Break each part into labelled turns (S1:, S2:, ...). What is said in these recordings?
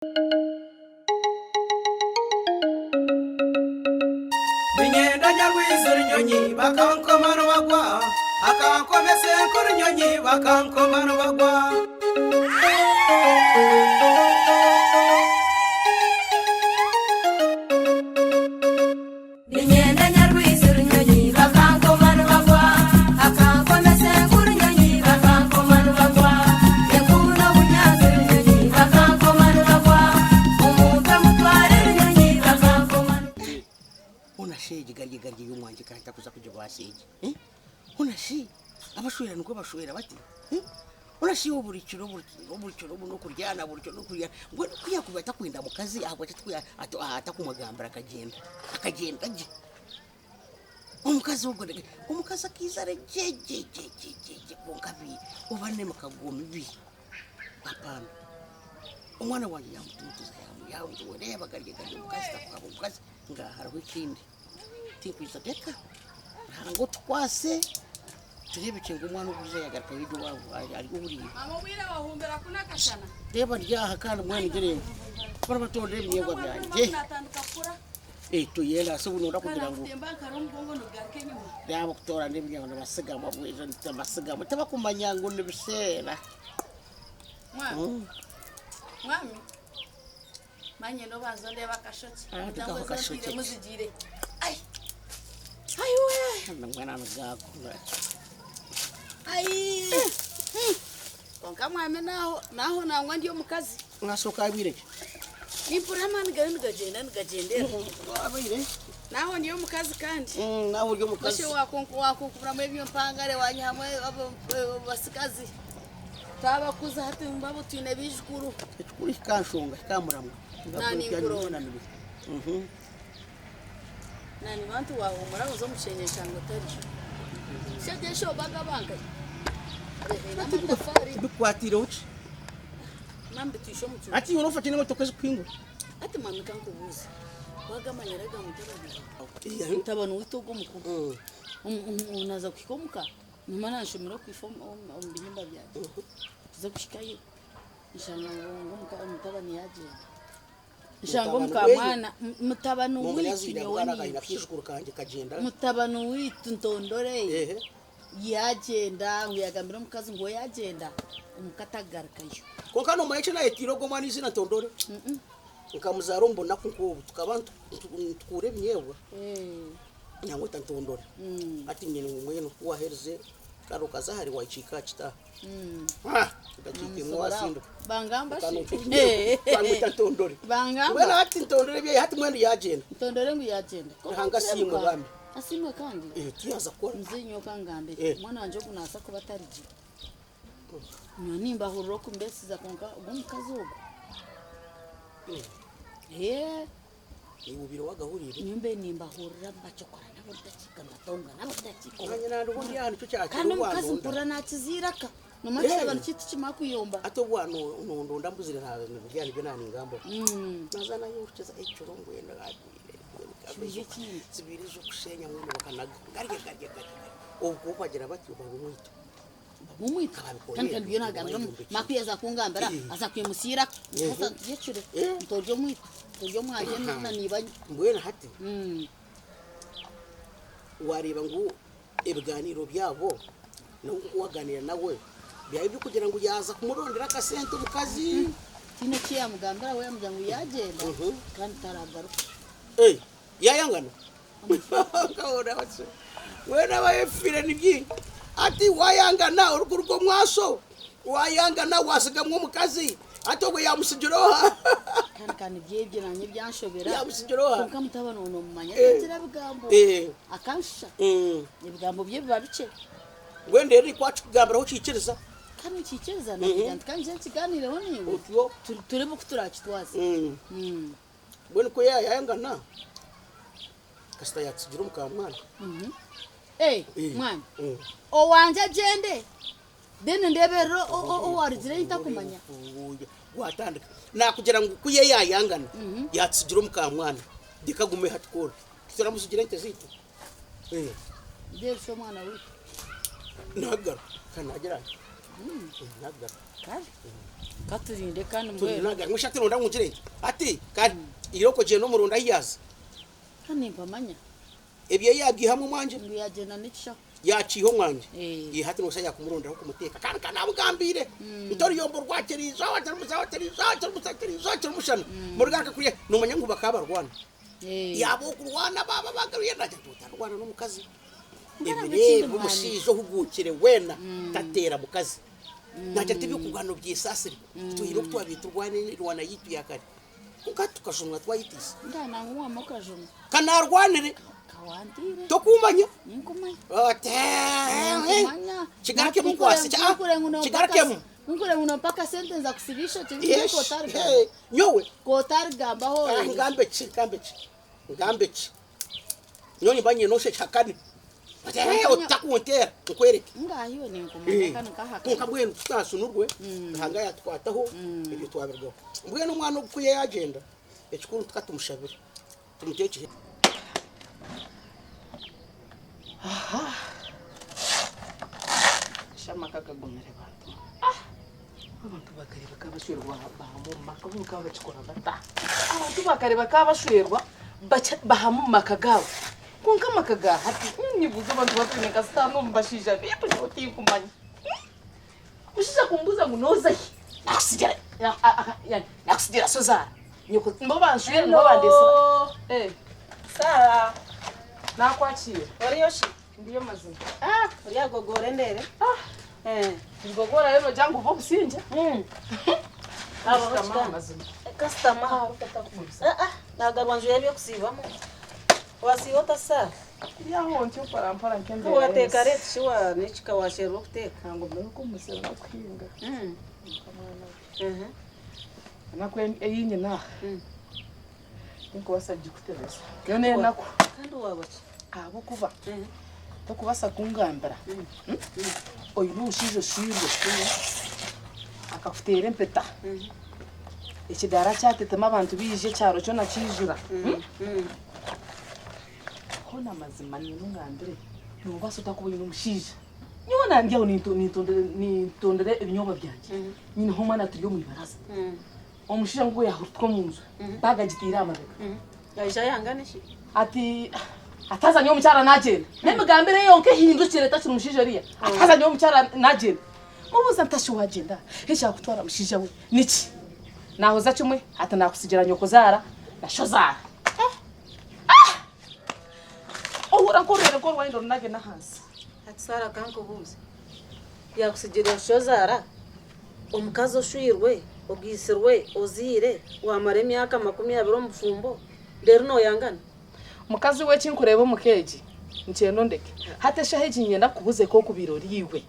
S1: Niinyenda Nyarwizi Runyonyi bakankoma nibagwa, akankomesa enku Runyonyi bakankoma nibagwa.
S2: Niinyenda Nyarwizi Runyonyi bakankoma nibagwa, akankomesa enku Runyonyi bakankoma nibagwa, enku n'obunyaatsi Runyonyi bakankoma nibagwa, omuntu amutware Runyonyi bakankoma nibagwa.
S3: Hoona shi egi garye garye y'omwangye ka ntakuza kugibaasa egi? Eh? Hoona shi abashwera nikwo bashwera bati? Eh? Hoona shi iwe buri kiro buri kiro buri kiro n'okuryana buri kiro n'okuryana mbwenu ku yaakuba atakwenda mukazi ahabwaki atakumugambira akagyenda akagyenda gye? Omukazi ogwo omukazi akaija ari gye gye gye gye gye gye kwonka bi oba n'emikago mibi hapaana. Omwana wangye yaamutuntuza yaamureeba reeba garye garye omukazi takuhaba omukazi nga hariho ekindi. Tinkwija reka Ruhanga otukwase tureebekye ngu omwana ogu yaija yagaruka yaija owaabo ari ohuriire.
S4: Mama obwire wahumbira kunu akashana.
S3: Reeba ndi aha kandi mbwenu ngireeba bariyo nibatonda ebinyeebwa byangye.
S4: Natandika kukura.
S3: Tuyenda hasi obu noyenda kugira ngu
S4: Nakutemba nkara omugongo nigugaruka enyima.
S3: Yaaba kutoorana ebinyeebwa nibasigamu bwija nibasigamu tibakumanya ngu nibiseera.
S4: Mwami. Mwami. Manye nobanza ondeebe akashokye.
S3: Ah,
S4: Kugira ngu
S3: tukaho
S4: ezo
S3: akashokye.
S4: ntiiremu zigiire. Ai! Aiwe!
S3: Mbwenu nigakura.
S4: Ai! Kwonka mwami naho naho nangwa ndi omukazi.
S3: Mwasooka abaire ki?
S4: Nimpurira amaani gariyo nigagyenda nigagyendera.
S3: Abaire?
S4: Naho ndi omukazi kandi.
S3: Naho ori omukazi.
S4: Oshe wakunkumuramu ebyo mpangare wanyihamu abasigazi. Twabakuza hati mbabo twine baijukuru.
S3: Ekikuru hika nshonga hika muramwa.
S4: Nani nkuronda. Nani bantu wahumura oze omu kishengye nshanga otariyo. Shegye esho bagabankaye. Amatafari.
S3: Bikukwatiireho ki?
S4: Mami bitwishe omutima.
S3: Hati iwe nofa ki n'emotoka ezikuhingura?
S4: Hati mami kankubuuze. Wagamanyira aga mutabani wawe? Mutabani waitu ogu omukuru. Naza kuhika omuka. Nyuma nanshomera okwifa omu bihimba byangye tuze kuhikayo nshanga ngu omutabani yagyenda nshanga omukamwana mutabani waitu nyowe niiwe mutabani waitu ntondore yagyenda ngu yagambira omukazi ngu we yagyenda omuka atagarukayo.
S3: Kwonka nomanya eki nayetiire ogwo omwana eiziina Ntondore? Nkamuzaara omu bunaku nk'obu tukaba nitukuura ebinyeebwa. Nangwa otantondora. Hati nyine ngu mbwenu ku waherize kare okaza hare wakiika aha kitaaha. Ah, edakiika emwe wasinduka.
S4: Bangamba shi?
S3: Bamwita Ntondore.
S4: Bangamba.
S3: Mbwenu hati Ntondore ebye hati mbwenu yagyenda.
S4: Ntondore ngu yagyenda.
S3: Ruhanga asiimwe bambi.
S4: Asiimwe kandi.
S3: Eh, tiyaza kukora.
S4: Muzeeyi nyowe kangambire.
S3: Eh.
S4: Omwana wangye ogu naasa kuba atari gye. Nyowe nimbahurira oku mbesiza kwonka ogu omukazi ogu. Eh.
S3: Iwe obaire wagahuriire?
S4: Nyowe mbaire nimbahurira nibacokora nabo dakiika nibatongana buri dakiika.
S3: Naanye nandi ndi aha nikyo kyakira
S4: Kandi omukazi
S3: obwanonda.
S4: mpurira nakiza eiraka. Nomanya ekishabani kyaitu tikimara kuyomba.
S3: Hati obwanonda mbuzire nabirya nibyo naningambaho. Naza nayokyeza ekiro mbwenu
S4: Kibaire ekindi.
S3: Zibaire ez'okushenya mbwenu bakanaga garya garya garya. Obwo bagira batyo baba omwito.
S4: Mumwita kandi kandi byo nagambira maku yaza kungambira aza kwimutsya eiraka haza nturyekire ntorya omwita ntorya omwanje na niibanye.
S3: Mbwenu hati wareeba ngu ebiganiiro byabo nawe nkoku waganiira nawe byaba ebyokugira ngu yaaza kumurondera akasente omukazi.
S4: Tihaine eki yamugambira we yamugira ngu yagyenda kandi taragaruka.
S3: Yayangana Mbwenu abayefiire ni bingi. Hati wayangana orikuruga omwaso, wayangana wasigamu omukazi, hati obwo yamusigira oha?
S4: Kandi ka nibyo ebyo nanye byanshobera.
S3: Yamusigira oha?
S4: Kwonka mutabani we nomumanya tagira bigambo. Akanshusha. Ebigambo bye biba bikye.
S3: Mbwenu reero nikwo akikugambiraho okiikiriza?
S4: Ka nikiikiriza nagira nti ka ngye nkiganiireho naiwe.
S3: Otyo.
S4: Tureebe oku turakitwaze.
S3: Mbwenu ku yayangana kasita yatsigira omukamwana.
S4: Eh, mwana owangye agyende then ndeeberere owarugireyo ntakumanya.
S3: Gwatandika nakugira ngu ku ye yayangana yatsigira omukamwana reka agume hati kora tituramutsigira ente zaitu.
S4: Ndeebisa omwana waitu.
S3: Nagaruka kandi nagira ati. Nakugaruka.
S4: Kare katurinde kandi
S3: Turinde
S4: mbwenu.
S3: nagaruka. Ngu shati ronda ngu ngire nti hati kare iroko gyenda omurunde ahi yaaza.
S4: Ka nimpamanya.
S3: Ebye yabyihamu omwangye.
S4: Ngu yagyenda n'ekishaho.
S3: Yakiiha omwangye.
S4: Eh.
S3: Ye hati noshusha yakumurondaho kumuteeka. Kandi nka namugambiire nti oruyombo rwakye erizooba kirimushana erizooba kirimushana erizooba kirimushana. Murugaruka kuriya nomanya ngu bakaba barwana.
S4: Eh.
S3: Yaaba okurwana baaba bagaruye nagira nti otarwana n'omukazi.
S4: Mbwenu
S3: Ebiro
S4: ekindi
S3: ebi
S4: mwami.
S3: omushaija ohuguukire weena tateera mukazi. Nagira nti eby'okurwana obyesaasire. Twihire oku twabaire turwana emirwana yaitu ya kare. Kwonka hati tukajunwa twayetiisa.
S4: Nda nangwa owamwe okajunwa.
S3: Ka naarwanire.
S4: Ka wantiire.
S3: Tokuumanya?
S4: Ninkumanya.
S3: Oti
S4: Ninkumanya.
S3: Kigarukemu nkwase. Kigarukemu.
S4: Nkure ngu nompa akasente nza kusiba eishokye
S3: Yes.
S4: Kotarigamba.
S3: Nyowe.
S4: Kotarigamba
S3: Ah, ngambe ki? Ngambe ki? Ngambe ki? Nyowe nimba nyine oshekihakane. Oti otakunteera nkwereke.
S4: Ngahiwe ninkumanya kandi nkahakana.
S3: Kwonka mbwenu tutasunurwe, Ruhanga yatukwataho, ebyo twabirugaho. Mbwenu omwana ogu ku yagyenda, ekikuru ka tumushabire, tumuteekye.
S5: Shi amaka gagumire bantu mwe. Abantu bakare bakaba bashwerwa bahama omu maka bo bakaba bakikora bata? Abantu bakare bakaba bashwerwa bahama omu maka gaabo. Kwonka amaka ga hati nyebuuza abantu batwine nka sitaane omu bashaija baitu nyowe tinkumanya. Omushaija kumbuuza ngu nooza hi? Nakutsigira nakutsigira sozaara. Nyoko nibo banshwire nibo bandeetsire.
S6: Hello. Sarah.
S5: Naakwakiira.
S6: Oriyo shi?
S5: Ndiyo mazima.
S6: Ah, oryagogora endere.
S5: Ah.
S6: Eh.
S5: Ngogora rero nogira ngu obe obusingye.
S6: Abo
S5: Kasitama
S6: kikanga.
S5: mazima.
S6: Kasitama.
S5: Ah, rukatakugurusa.
S6: Ah ah, nagarwa nju y'ebyokusiibamu. Wasiiba ota Sarah?
S5: Ndi aho ntyo mpora mpora nk'embeera
S6: Wateeka
S5: y'ensi.
S6: reti shi wa n'ekika washerura okuteeka?
S5: Nangwa mbeho omusiri n'okuhinga. Nka mwana we. Enaku ei nyine aha tinkubaasa kugikutebeza. Yo n'enaku.
S6: Kandi waaba ki?
S5: Ahabw'okuba tokubaasa kungambira oine omushaija oshwirwe akakuteera empeta ekidaara kyatetema abantu baija ekyaro kyona kiijura. Hoona amazima niinyenda ongambire noobaasa ota kuba oine omushaija? Nyowe nandi aho nintondera ebinyobwa byangye nyineho omwana turi omu ibaraza omushaija ngu yahurutuka omu nju baaga agitaire aha mabega.
S6: Yaija yangana shi?
S5: Ati ataza nyowe omukyara nagyenda n'emigambire yonka ehindukire takiri mushaija oriya ataza nyowe omukyara nagyenda mubuuza nti shi wagyenda ekyakutwara mushaija we niki? Nahoza kimwe ati nakutsigira nyokozaara na shozaara. Ohurira nk'orurere nk'orwayenda orunage n'ahansi.
S6: Hati Sarah kankubuuze, yakutsigira shozaara omukazi oshwirwe, ogaitsirwe, ozaire, wamara emyaka 20 omu bufumbo, reero noyangana?
S5: Mukazi we eki nkureeba omu ka egi, nikyenda ondeke. Hati eshaaha egi niinyenda kukubuuza eka okubaire ori iwe.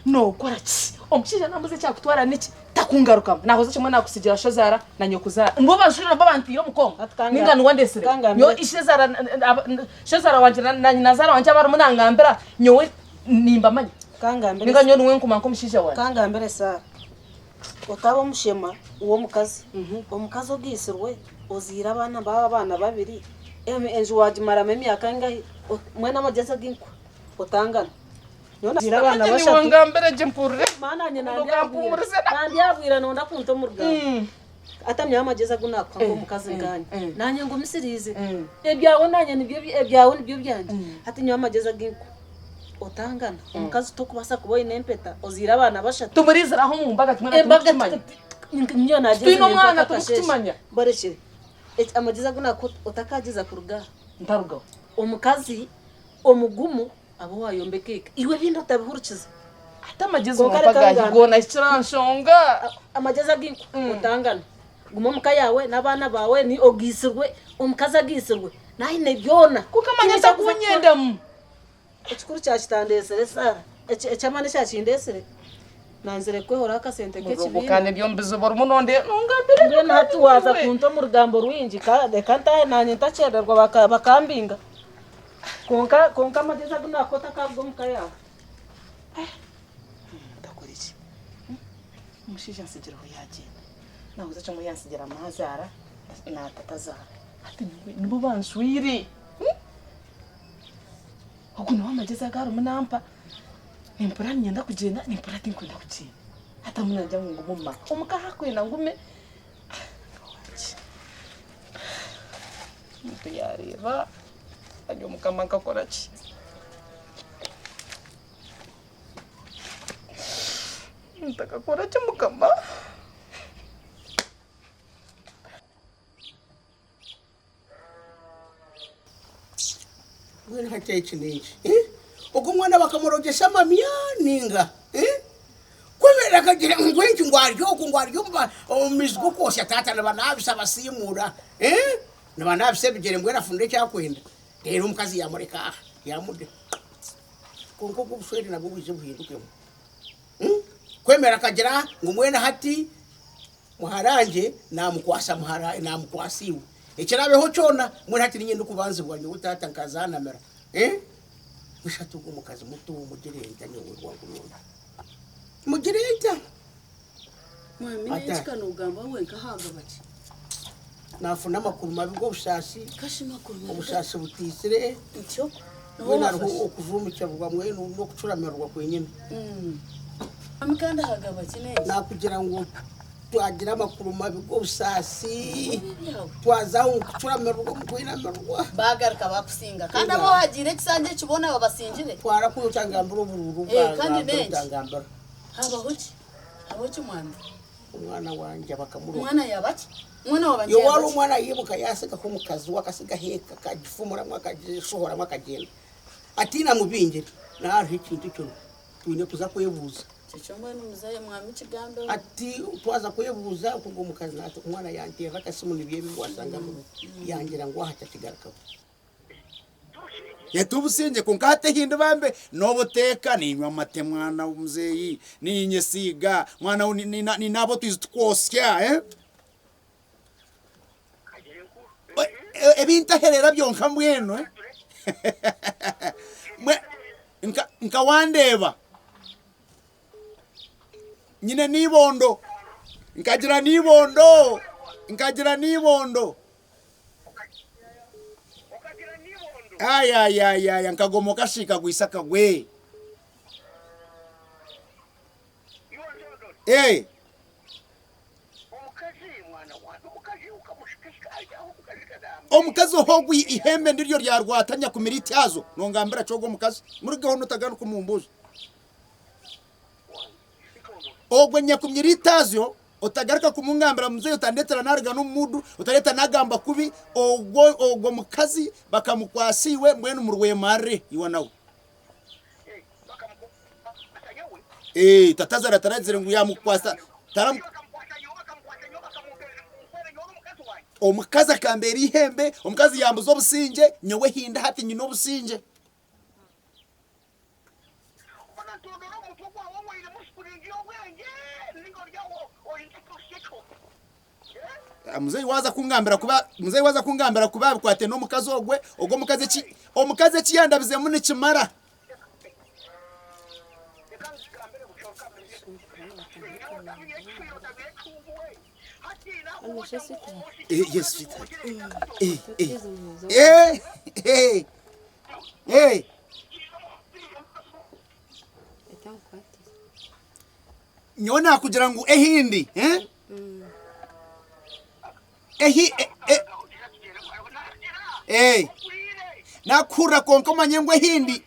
S5: Nookora ki? Omushaija naambuuza ekyakutwara niki? Takungarukamu. Naahoza kimwe naakutsigira shozaara na nyokuzaara. Nibo banshwire nibo bantaire omu kongo. Nainga niwe andeetsire. Nyowe ishezaara shozaara wangye na nyinazaara wangye abu arimu nangambira nyowe nimbamanya. Nainga nyowe niwe nkuma nk'omushaija wangye.
S6: Kangambire Sarah, otaba omushema w'omukazi. Omukazi ogaitsirwe, ozaire abaana baabo abaana babiri, enju waagimaramu emyaka engahi, mbwenu amagyezi agu nkuha otangana. Nyowe abaana bashatu.
S5: Wangambire gye mpurire.
S6: Maana nye nandyabwira nonda kunta omu rugamba. Atamyaho amagezi agu nakuha nk'omukazi nkanye. Nanye ngumisiriize. Ebyawe nanye nibyo ebyawe nibyo byangye. Hati nyowe amagezi agu nkuha. Otangana. Omukazi tokubaasa kuba oine empeta ozaire abaana bashatu.
S5: Tumurizire aho omu mbaga tumwe
S6: Embaga
S5: turikukimanya.
S6: Nyowe nagyeza
S5: Twine omwana
S6: empaka akasheeshe.
S5: turikukimanya.
S6: Barekire. Amagezi agu nakuha otakagyeza kuruga aha.
S5: Ntarugaho.
S6: Omukazi omugumu aba owayombeka eka. Iwe ebindi otabihurikiza.
S5: Hati amagyezi
S6: Kwonka
S5: wampa
S6: reka
S5: gaahi
S6: ngambe.
S5: goona hikira aha nshonga.
S6: Amagyezi agu nkuha otangana. Guma omuka yaawe n'abaana baawe ni ogaitsirwe, omukazi agaitsirwe naine byona.
S5: Kwonka manya takunyendamu.
S6: Ekikuru kyakitandesire Sarah, eky'amaani ekyakindesire nanzire kwehoraho akasente k'ekibiina.
S5: Rubukana ebyo omubizibu orimu nonde nongambira
S6: Mbwenu hati waaza kunta omu rugambo rwingi reka ntaahe naanye ntakyererwa bakambinga. Kwonka kwonka amagyezi agu naakuha otakaruga omu ka yaawe.
S5: Ndakora ki? Omushaija antsigireho yaagyenda. Naaguza kimwe yantsigira maazaara na tatazaara. Hati nyowe nibo banshwire. Ogu niwe amagyezi agu arimu nampa. Nimpurira niinyenda kugyenda, nimpurira tinkwenda kugyenda. Hati mbwenu naagira ngu ngume omu maka. Omuka hakwenda ngume, omuntu yaareeba ari omukama nkakora ki? Omuntu akakora ki mukama?
S3: Mbwenu hati eki n'enki? Eh? Ogwo omwana bakamurogyesa amamya ninga? Eh? Kwemerera akagira ngu enki ngu ari okwo ngu ari omu ba- omu maizi g'okwosya taata nibanaabisa basiimuura. Eh? Nibanaabisa ebigyere mbwenu afune eki akwenda. Reero omukazi yaamureka aha, yaamuda. Kwonka obwo obushwere nabwo bwije buhindukemu. Hmm? Kwemerera akagira ngu mbwenu hati Muharangye naamukwasa muhara naamukwasa iwe. Ekiraabeho kyona, mbwenu hati niinye ndikubanzibwa nyowe taata nkazaanamira. Eh? Busha hati ogwo mukazi muto mugire nta nyowe rwangu rwona? Mugire nta?
S4: Mwami
S3: Ata.
S4: n'enki ka noogamba wenka ahagaba ki?
S3: Naafuna amakuru mabi g'obusaasi,
S4: Kashi makuru mabi
S3: obusaasi butaitsire,
S4: Ntyo? Niho
S3: mbwenu hariho
S4: wafashe?
S3: okujuumikirwa mbwenu n'okucuramirwa kwenyine.
S4: Mwami kandi ahagaba ki n'enki?
S3: Naakugira ngu Twagira amakuru mabi g'obusaasi,
S4: Ebyawe.
S3: twaza omu kucuramirwa, omu kwinamirwa.
S4: Baagaruka baakusinga. Kandi abu ohagiire ekisanja eki boona babasingire.
S3: Twara kuri otangambira oburuuru
S4: Eh, kandi
S3: bwangambira
S4: n'enki?
S3: otangambira.
S4: Habaho ki? Habaho ki mwami?
S3: Omwana wangye bakamuroga.
S4: Omwana yaaba ki? Omwana wabangye
S3: Yowe
S4: yaaba
S3: ari
S4: ki?
S3: omwana yaimuka yaasigaho omukazi we akasigaho eka akagifumuramu akagishohoramu akagyenda. Atiina mubingire, naaba hariho ekintu ekiriho. Twine kuza kwebuuza.
S4: Ekyo mbwenu muzeeyi mwami kigambeho.
S3: Ati twaza kwebuuza ogwo omukazi nati omwana yanteerera akasimu nibyo ebi washanga yangira ngu aha takigarukaho.
S7: Yeta obusingye kwonka hati ehindi bambe nobuteeka ninywa amate mwana muzeeyi ninyesiiga mwana ninaaba otwizi tukwosya eh. Ebintaherera byonka mbwenu eh. Nka wandeeba nyine n'ibondo nkagira n'ibondo nkagira n'ibondo ayayayaya nkagomoka shi kagwisa kagwe eh. Omukazi ogu eihembe niryo ryarwata nyakumira ityazo nongambira ki ogwo omukazi murugeho notagaruka kumumbuuza ogwo nyakumira itazyo otagaruka kumungambira muzeyi otandetera naruga n'omu muudu otareta nagamba kubi ogwo ogwo mukazi bakamukwasa iwe mbwenu murwemarire iwe nawe. Eh, tatazara taragizire ngu yamukwasa taram omukazi akambeera eihembe omukazi yambuza obusingye nyowe hinda hati nyine obusingye. Muzeyi waza kungambira kuba muzeyi waza kungambira kuba abikwate n'omukazi ogwe ogwo omukazi eki omukazi eki yandabizemu nikimara. Eh, yes, sweetheart. Eh, eh. Eh, eh. Eh. Nyowe nakugira ngu ehindi eh? Ehi eh, eh. Eh. Nakuhurira kwonka omanye ngu ehindi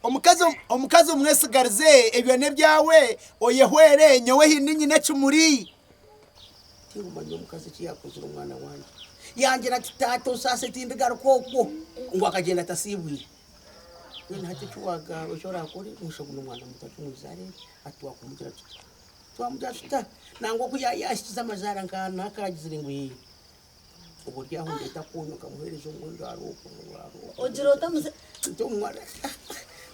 S7: omukazi omukazi omwesigarize ebyo n'ebyawe oyehwere nyowe ehindi nyine ekimuri.
S3: Tingumanya omukazi eki yaakozire omwana wangye. Yangira ati, Taata onsaase tindigaruka okwo. Ngu akagyenda atasiibwire. Mbwenu hati eki waagamba eki oraakore, musha ogu n'omwana muto akimwizaare, hati twakumugira tuta? Twamugira tuta? Nangwa ku yaahikize amazaara nk'ana akaagizire ngu ii, obwo ori aho ndeeta akoonyo nkamuheereza omwenda ari okwo ari okwo.
S4: Ogira ota muze.
S3: Nti omwana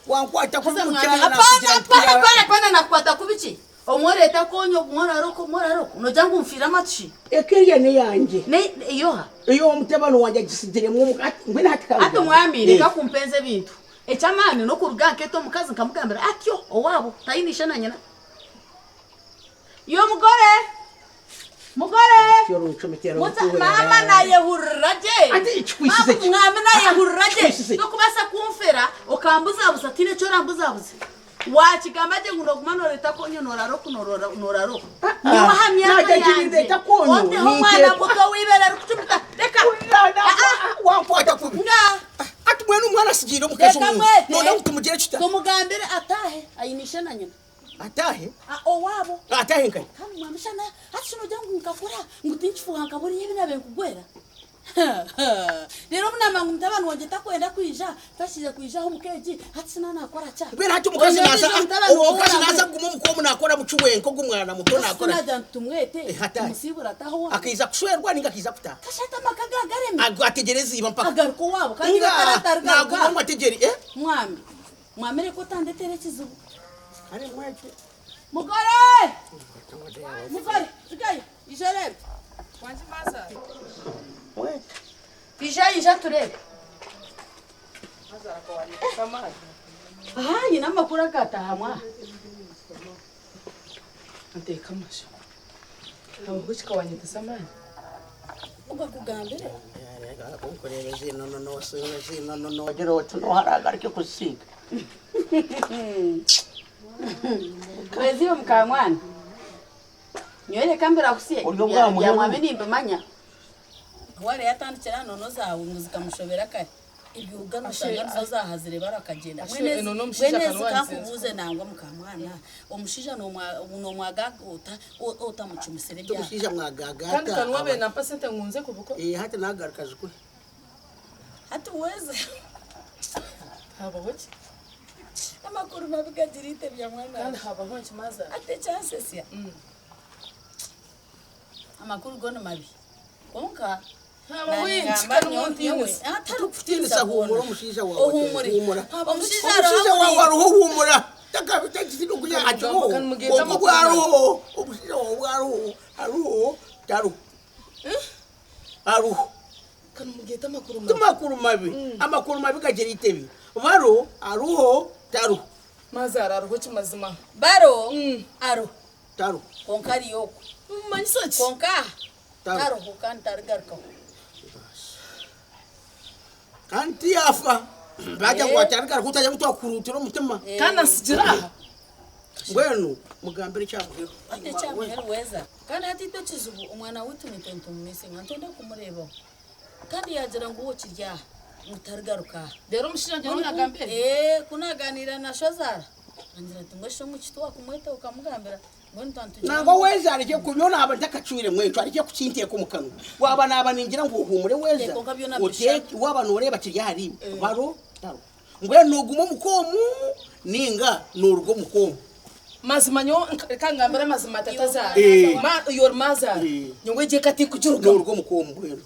S3: wankwata kubi
S4: Haza
S3: mukyara
S4: mwami,
S3: nakugira
S4: hapana,
S3: nti
S4: hapana, hapana, hapana, nakukwata kubi ki? Omwe oreeta akoonyo, ogumwe orara okwo, omwe orara okwo. Noogira ngu nfiire amatu shi?
S3: Eka eriya n'eyangye.
S4: Ne, eyoha?
S3: Eyo omutabani wangye agisigiremu omuka. Hati mbwenu hati ka
S4: Hati
S3: ngambe.
S4: mwami, reka kumpenza ebintu. Eky'amaani n'okuruga nkeeta omukazi nkamugambira atyo owaabo, taine ishe na nyina. Yo mugore! Mugore!
S3: Orucumitera
S4: Maama nayehurira gye.
S3: Ati kikwisize ki?
S4: Mwami nayehurira gye.
S3: Kikwisize ki?
S4: Tokubaasa kunfera okambuzabuza tihaine eki orambuzabuze. Wakigamba gye ngu noguma noreeta akonyo norara oku norara oku. Nyowe aha myaka
S3: Najya
S4: yangye.
S3: ngindeeta akonyo,
S4: Oteho omwana
S3: ninteekwa.
S4: muto w'eibeere arikucumita. Reka.
S3: Wankwata kubi.
S4: Nga.
S3: Ati mwene omwana asigiire omukazi
S4: Reka
S3: omunju.
S4: mwete.
S3: Noona ngu tumugire kita?
S4: Tumugambire ataahe aine ishe na nyina.
S3: Ataahe?
S4: Owaabo.
S3: Ataahe nkahi?
S4: Kandi mwami shana hati shi nogira ngu nkakura ngu tinkifuuha nkabura ebi naabaire nkugwera? Reero obu naamanya ngu mutabani wangye takwenda kwija, takiija kwija aha omuka egi, hati shi naaba naakora ki?
S3: Mbwenu hati omukazi
S4: Oine
S3: naaza
S4: ondiijo mutabani
S3: omukazi
S4: wawe
S3: naaza kuguma omuka omu naakora muki wenka ogu mwana muto
S4: Hati
S3: naakora ki?
S4: naagira ngu tumwete,
S3: Eh, ataahe.
S4: tumusiibure ataahe owaabo.
S3: Akaija kushwerwa ninga akaija kutaaha?
S4: Kashi hati amaka ge agareme.
S3: Ategyereze iba mpaka.
S4: Agaruke owaabo kandi iba
S3: Nga,
S4: ataraagaruka.
S3: naaguma ngu ategyere, eh?
S4: Mwami, mwami reka otandeetera ekizibu.
S3: Kare mwete.
S4: Mugore! Mugore, ija ija oreebe. Ija ija tureebe. Aha nyine amakuru akataha mwa.
S5: Nteeka amasho. Aho kikawanyetesa amaani.
S4: Ogakugambire.
S3: Kunkureeba ezinono nosinga ezinono nogira oti noharagarike kuzisiiga.
S4: Weziwe mukamwana. Nyowe reka mbirahutsye.
S3: Ori obwa muheru.
S4: Bya mwami nimbimanya. Ware yatandikira nono zawe ngu zikamushobera kare. Ebyuga noshanga nizo zahazire baro akagyenda.
S5: Ashe,
S4: Mbwenu ezi-
S5: enono omushaija
S4: mbwenu ezi
S5: akanwanisa
S4: kankubuuze nangwa mukamwana. Omushaija nomwagaga ota otamucumisire ebyaha.
S3: Omushaija mwagagata.
S5: Kandi kanwa be nampa sente ngu nze kubuko.
S3: Eh, hati nagaruka zikwe.
S4: Hati weze.
S5: Habaho ki?
S4: Amakuru mabi gagira itebya mwana.
S5: Kandi habaho nkimaza.
S4: Ate kyansesya. Amakuru go ni mabi. Kwonka
S5: Habaho
S4: nangamba
S5: inki kandi
S4: nyowe-
S5: muntiinisa.
S4: nyowe- atari
S3: Kutiinisa huumura omushaija waawe.
S4: Ohuumure.
S3: Huumura.
S4: Omushaija
S3: Omushaija
S4: aroho
S3: waawe aroho huumura. Takabita okuya akiho.
S5: Kandi mugende
S3: Kwonka
S5: amakuru
S3: bwaroho. Omushaija waawe bwaroho. Aroho. Taroho. Aroho.
S5: Kandi mugende amakuru mabi.
S3: Amakuru mabi. Amakuru mabi gagira itebi. Baro aroho taroho.
S5: Mazara aroho ki mazima?
S4: Baro aroho.
S3: Taroho.
S4: Kwonka ariyo okwo.
S5: Mumanyisa ki?
S4: Kwonka
S3: Taroho.
S4: taroho kandi tarigarukaho.
S3: Kandi tiyafa. Bagira ngu atarigaruka otajya ngu twakuruutira omutima.
S5: Kandi ansigira aha.
S3: Mbwenu mugambire ekyamuheru.
S4: Hati ekyamuheru weza. Kandi hati itwe ekizibu omwana waitu nitwe nitumumisinga nitwenda kumureebaho. Kandi yaagira ngu we okiri aha ngu tarigaruka aha.
S5: Reero omushaija nyowe nagambire.
S4: Ee, ku naaganiira na shozaara angira ati mbwenu shi omwishiki tiwakumweta okamugambira mbwenu twaba nitugira
S3: Nangwa
S4: ngu
S3: weza arekye kunywa naaba ntakacwiremu encwa arekye kukinteeka omu kanwa. Waaba naaba ningira ngu ohuumure weza,
S4: Eh, kwonka byona
S3: oteeke,
S4: bisha.
S3: waaba nooreeba kiri ahariiwe, baro taro. Mbwenu nooguma omuka omu ninga nooruga omuka omu?
S5: Mazima nyowe reka ngambire amazima tata zaara.
S3: Eh.
S5: Ma your mother.
S3: Eh.
S5: Nyowe egyo eka tikugirugamu.
S3: Nooruga omuka omu mbwenu.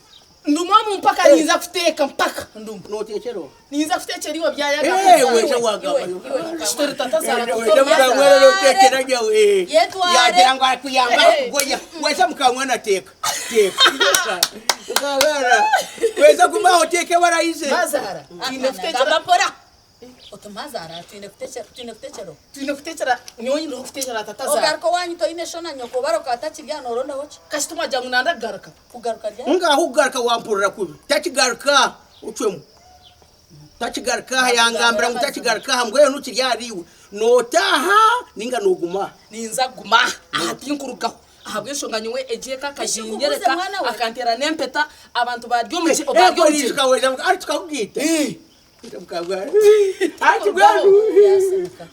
S5: Nduma omu mpaka ninza kuteeka mpaka nduma.
S3: Nooteekyera oha?
S5: Ninza kuteekyera iwe byayaga.
S3: Eh, weza wagamba.
S5: Kitori tata zaara
S3: Weza
S5: tutori
S3: mukamwana nooteekyera nyowe.
S4: Yetware.
S3: Yagira ngu arakuyamba
S5: Eh.
S3: akugoya. Weza mukamwana teeka. Teeka. Mukamwana. Weza guma aho oteeke barayize.
S5: Mazara. Twine kuteekyera
S4: Gamba mpora. Oti mazara twine kuteekyera twine kuteekyera.
S5: Twine kuteekyera nyowe nyine kuteekyera tata zaara.
S4: Ogaruka owanyu toine sho na nyoko baro okaba atakiri aha noorondaho ki?
S5: Kasita mwagira ngu nanda kugaruka.
S4: Kugaruka ryari?
S3: Ngaho kugaruka wampurira kubi. Takigaruka ocwemu. Takigaruka aha yangambira ngu takigaruka aha mbwenu kiri ahariiwe. Nootaaha ninga nooguma aha?
S5: Ninza kuguma aha aha tinkurugaho ahabw'enshonga nyowe egi eka
S4: Eki nkubuuze
S5: akaginyoreka
S4: mwana we.
S5: akanteera n'empeta abantu barya omu barya omu
S3: Ego kaweza ari tukakugita. Mukamwana. Ati bwanu.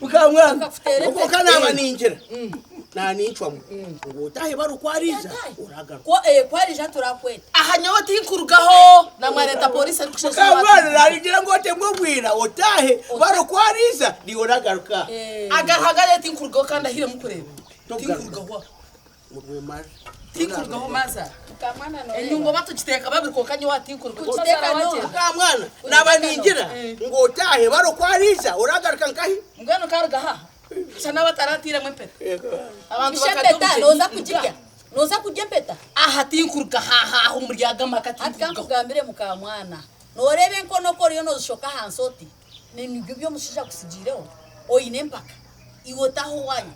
S3: Mukamwana.
S4: Bakakuteera
S3: Uko
S4: empeta.
S3: kanaba ningira. Nanincwamu. Ngo utahe barukwariza uragaruka.
S4: Ko eh kwarija turakweta.
S5: Aha nyowe tinkurugaho namwareta polisi arikushesha
S3: Mukamwana narigira ngo otemwe bwira utahe barukwariza ni uragaruka.
S5: agahagare tinkurugaho kandi ahiremu kureba
S3: Tokugaruka.
S5: tinkurugaho
S3: Murwemara.
S5: tinkurugaho maza
S4: Mukamwana no.
S5: enyungo batugiteeka babiri kwonka nyowe tinkurugaho
S4: Kugiteeka no.
S3: Mukamwana naba ningira ngo utahe barukwariza uragaruka nkahi.
S5: mbwenu karuga aha shana batarantiremu empeta abantu
S4: Bisha
S5: bakarya
S4: empeta
S5: omukyeri.
S4: noza kugirya. Noza kurya empeta.
S5: Aha tinkuruga haha aho omuri aga maka
S4: Hati
S5: tinkurugaho.
S4: kankugambire mukamwana. Noreeba enkono oku oriyo nozishoka ahansi oti. Nibyo by'omushaija akutsigiireho. Oine empaka. Iwe otaha owanyu.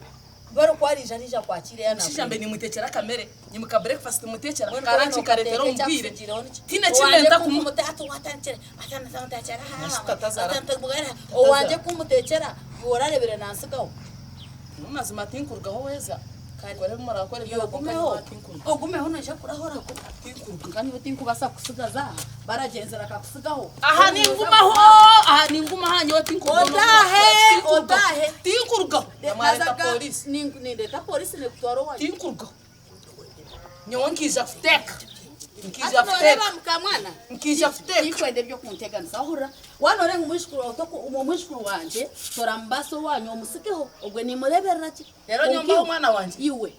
S4: Bari ku ariija ariija kwakira eya
S5: Omushaija mbe
S4: naakunda.
S5: nimutekyera akamere, nyimuka breakfast mutekyera,
S4: Mbwenu
S5: ka lunch
S4: koona
S5: nkareetera
S4: okateeka
S5: omu bwire.
S4: ekyakusigiireho niki?
S5: Tihaine eki
S4: Owangye
S5: ndenda kumu.
S4: Owangye kumutekyera iwe orarebire nansigaho.
S5: Mazima tinkurugaho weeza. Kare ebi murakore byona kwonka
S4: Ogumeho
S5: nyowe tinkurugaho.
S4: ogumeho noija kurahorako.
S5: Tinkurugaho.
S4: Nka nyowe tinkubaasa kukusigaza aha baragyenzire akakusigaho.
S5: Aha ningumaho, aha ningumaho aha nyowe tinkurugaho.
S4: Otahe,
S5: Tinkurugaho.
S4: otahe.
S5: Tinkurugaho. Namwareta
S4: Nazaga
S5: polisi.
S4: nindeeta polisi nekutwara owangye.
S5: Tinkurugaho. Nyowe nkaija kuteeka. Nkaija
S4: Hati noreeba
S5: kuteeka.
S4: mukamwana.
S5: Nkaija kuteeka.
S4: Tinkwenda ebyokunteganisa wahurira. Waanoreeba ngu omwishukuru waawe toku omwishukuru wangye toramubaasa owaanyu omusigeho ogwe nimureeberera gye.
S5: Reero nyowe
S4: Kwonka
S5: mbahe
S4: iwe,
S5: omwana wangye.
S4: iwe.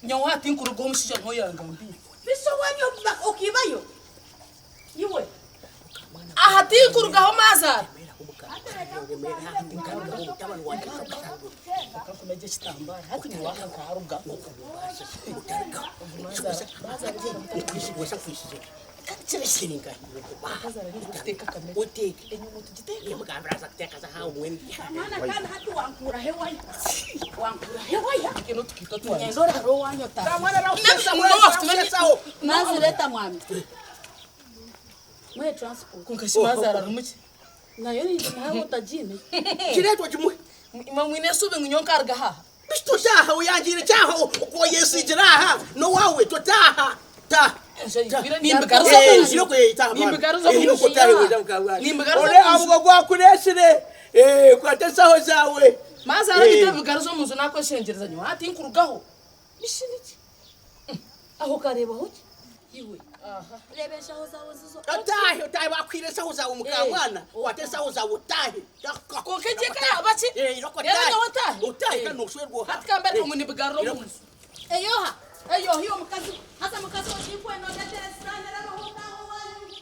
S5: Nyowe aha tinkurugaho omushaija niwe yangambiire.
S4: Bisi owaanyu okiibayo? Iwe.
S5: Aha tinkurugaho maazaara.
S4: Mwana kandi hati wankuraho ewaya. Wankuraho ewaya. Ngenda orare owanyu otahe. Nazireta mwami. Mwe transport.
S5: Kwonka shi maazaara arimu ki?
S4: Nayo ningimuha otagiine.
S3: Kireetwa kimwe.
S5: Imwe mwine eshubi ngu nyowe nkaruga aha?
S3: Bishi totaaha oyangiire kyaha okoyesigira aha n'owaawe totaaha taaha.
S5: Nimbigaruza omu nju. Nimbigaruza omu nju. Nimbigaruza
S3: Ore
S5: omu nju.
S3: amugo gwakureesire kwata ensaho zaawe.
S5: Maazaara beitu ebigaruza omu nju nakweshengyereza nyowe aha tinkurugaho.
S4: Bishi niki? Aho okareebaho ki? Iwe. Reeba enshaho zaawe zizo.
S3: Otaahe otaahe bakwire ensaho zaawe mukamwana kwata ensaho zaawe otaahe.
S5: Kwonka egyo eka yaaba ki? Reero nyowe ntaahe?
S3: Otaahe kandi noshwerwa oha.
S5: Hati ka mbareke ngu nibigarura omu nju.
S4: Eyoha, eyoha iwe mukazi we. Haza mukazi we tinkwenda ondeetere sitaane eraruhuka aho owaanyu.